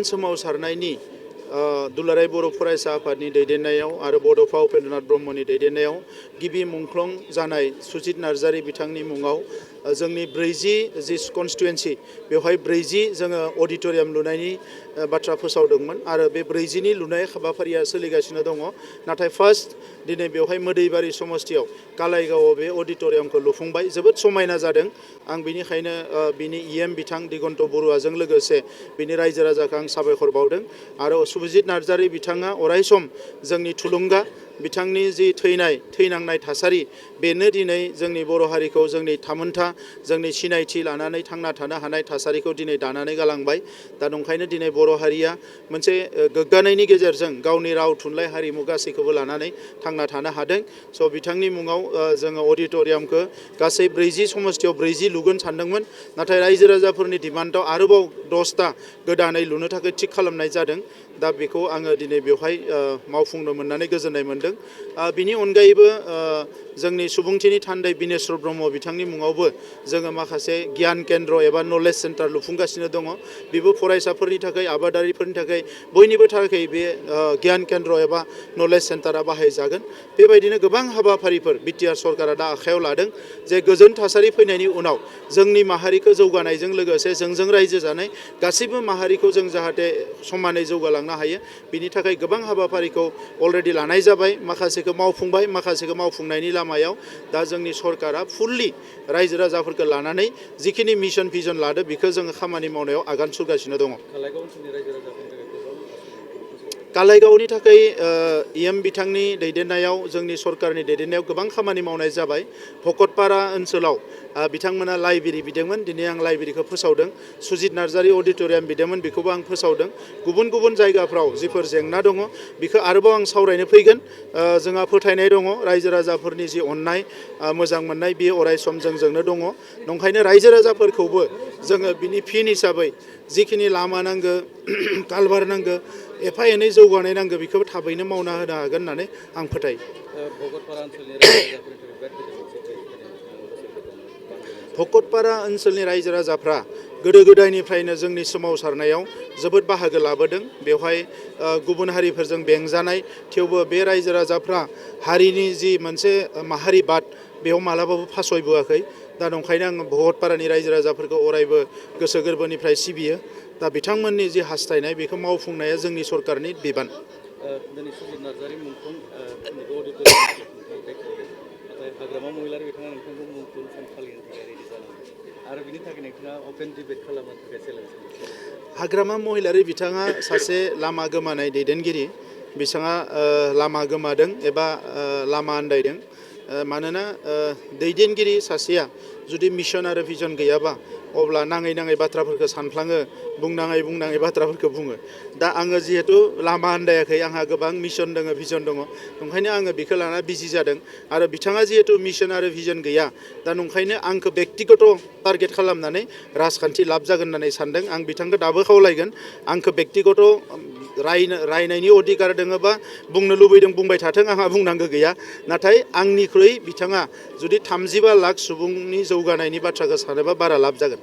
सोमावसारनायनि दुलाराय बर' फरायसा आफादनि दैदेननायाव आरो बड'फा उपेन्द्रनाथ ब्रह्मनि दैदेननायाव गिबि मुंख्लं जानाय सुजित नार्जारी बिथांनि मुङाव जोंनि 40 जि कन्स्टिटुएन्सि बेवहाय 40 जोङो अडिटोरियाम लुनायनि बाथ्रा फोसावदोंमोन आरो बे 40नि लुनाय हाबाफारिया सोलिगासिनो दङ। नाथाय फार्स्ट दिनै बेवहाय मोदैबारि समस्तियाव कालाइगावआव बे अडिटोरियामखौ लुफुंबाय, जोबोद समायना जादों। आं बिनिखायनो बिनि इएम बिथां दिगन्त बरुवाजों लोगोसे बिनि रायजो राजाखौ आं साबायखर बावदों आरो सुजित नार्जारी बिथाङा अरायसम जोंनि थुलुंगा, बिथांनि जि थैनांनाय थासारि बेनो दिनै जोंनि बर' हारिखौ जोंनि थामोनथा जोंनि सिनायथि लानानै थांना थानो हानाय थासारिखौ दिनै दानानै गालांबाय। दा नंखायनो दिनै बर' हारिया मोनसे गोग्गानायनि गेजेरजों गावनि राव थुनलाइ हारिमु गासैखौबो लानानै थांना थानो हादों। स' बिथांनि मुङाव जोङो अडिटोरियामखौ गासै 40 समस्तियाव 40 लुगोन सानदोंमोन, नाथाय रायजो राजाफोरनि डिमान्डआव आरोबाव 10टा गोदानै लुनो थाखाय थिग खालामनाय जादों। दा बेखौ आङो दिनै बेवहाय मावफुंनो मोननानै गोजोननाय मोनदों। बिनि अनगायैबो जोंनि सुबुंथिनि थान्दै बिनेश्वर ब्रह्म बिथांनि मुङावबो जोङो माखासे गियान केन्द्र एबा नलेज सेन्टार लुफुंगासिनो दङ। बेबो फरायसाफोरनि थाखाय, आबादारिफोरनि थाखाय, बयनिबो थाखाय बे गियान केन्द्र एबा नलेज सेन्टारा बाहायजागोन। बेबायदिनो गोबां हाबाफारिफोर बिटिआर सरकारा दा आखायाव लादों जे गोजोन थासारि फैनायनि उनाव जोंनि माहारिखौ जौगानायजों लोगोसे जोंजों रायजो जानाय गासैबो माहारिखौ जों जाहाथे समानै जौगालांनो हायो, बिनि थाखाय गोबां हाबाफारिखौ अलरेडि लानाय जाबाय, माखासेखौ मावफुंबाय, माखासेखौ मावफुंनायनि लामायाव दा जोंनि सरकारा फुल्लि रायजो राजाफोरखौ लानानै जिखिनि मिशन भिजन लादो बेखौ जोङो खामानि मावनायाव आगान सुरगासिनो दङ। कालाइगावनि थाखाय इएम बिथांनि दैदेननायाव जोंनि सरकारनि दैदेननायाव गोबां खामानि मावनाय जाबाय। भकतपारा ओनसोलाव बिथांमोना लाइब्रेरि बिदोंमोन, दिनै आं लाइब्रेरिखौ फोसावदों। सुजित नार्जारी अडिटोरियाम बिदोंमोन, बेखौबो आं फोसावदों। गुबुन गुबुन जायगाफ्राव जिफोर जेंना दङ बेखौ आरोबाव आं सावरायनो फैगोन। जोंहा फोथायनाय दङ रायजो राजाफोरनि जि अननाय मोजां मोननाय बेयो अराय सम जोंजोंनो दङ। नंखायनो रायजो राजाफोरखौबो जोङो बिनि फिन हिसाबै जिखिनि लामा नांगौ, कालभार नांगौ, एफा एनै जौगानाय नांगौ, बेखौबो थाबैनो मावना होनो हागोन होननानै आं फोथायो। भकतपारा ओनसोलनि रायजो राजाफ्रा गोदो गोदायनिफ्रायनो जोंनि सोमावसारनायाव जोबोद बाहागो लाबोदों। बेवहाय गुबुन हारिफोरजों बेंजानाय, थेवबो बे रायजो राजाफ्रा हारिनि जि मोनसे माहारिबाद बेयाव मालाबाबो फासयबोआखै। दा नंखायनो आं भकतपारानि रायजो राजाफोरखौ अरायबो गोसो गोरबोनिफ्राय सिबियो। दा बिथांमोननि जि हास्थायनाय बेखौ मावफुंनाया जोंनि सरकारनि बिबान। हाग्रामा महिलारि बिथाङा नोंथांखौ मुंखौ फालिनो थाखाय रेडि जानांगौ आरो बिनि थाखाय नोंथाङा अपेन डिबेट खालामनो थाखाय चेलेन्ज खालामो। हाग्रामा महिलारि बिथाङा सासे लामा गोमानाय दैदेनगिरि। बिथाङा लामा गोमादों एबा लामा आन्दायदों। मानोना दैदेनगिरि सासेया जुदि मिशन आरो भिजन गैयाबा अब्ला नाङै नाङै बाथ्राफोरखौ सानफ्लाङो, बुंनाङै बाथ्राफोरखौ बुङो। दा आङो जिहेतु लामा आन्दायाखै, आंहा गोबां मिशन दङ, भिजन दङ, ओंखायनो आङो बेखौ लाना बिजि जादों। आरो बिथाङा जिहेतु मिशन आरो भिजन गैया, दा नंखायनो आंखौ बेक्तिगत टारगेट खालामनानै राजखान्थि लाब जागोन होननानै सानदों। आं बिथांखौ दाबो खावलायगोन, आंखौ बेक्तिगत रायनायनि अधिकार दोङोबा बुंनो लुबैदों बुंबाय थाथों, आंहा बुंनांगौ गैया। नाथाय आंनिख्रुइ बिथाङा जुदि 35 लाख सुबुंनि जौगानायनि बाथ्राखौ सानोबा बारा लाब जागोन।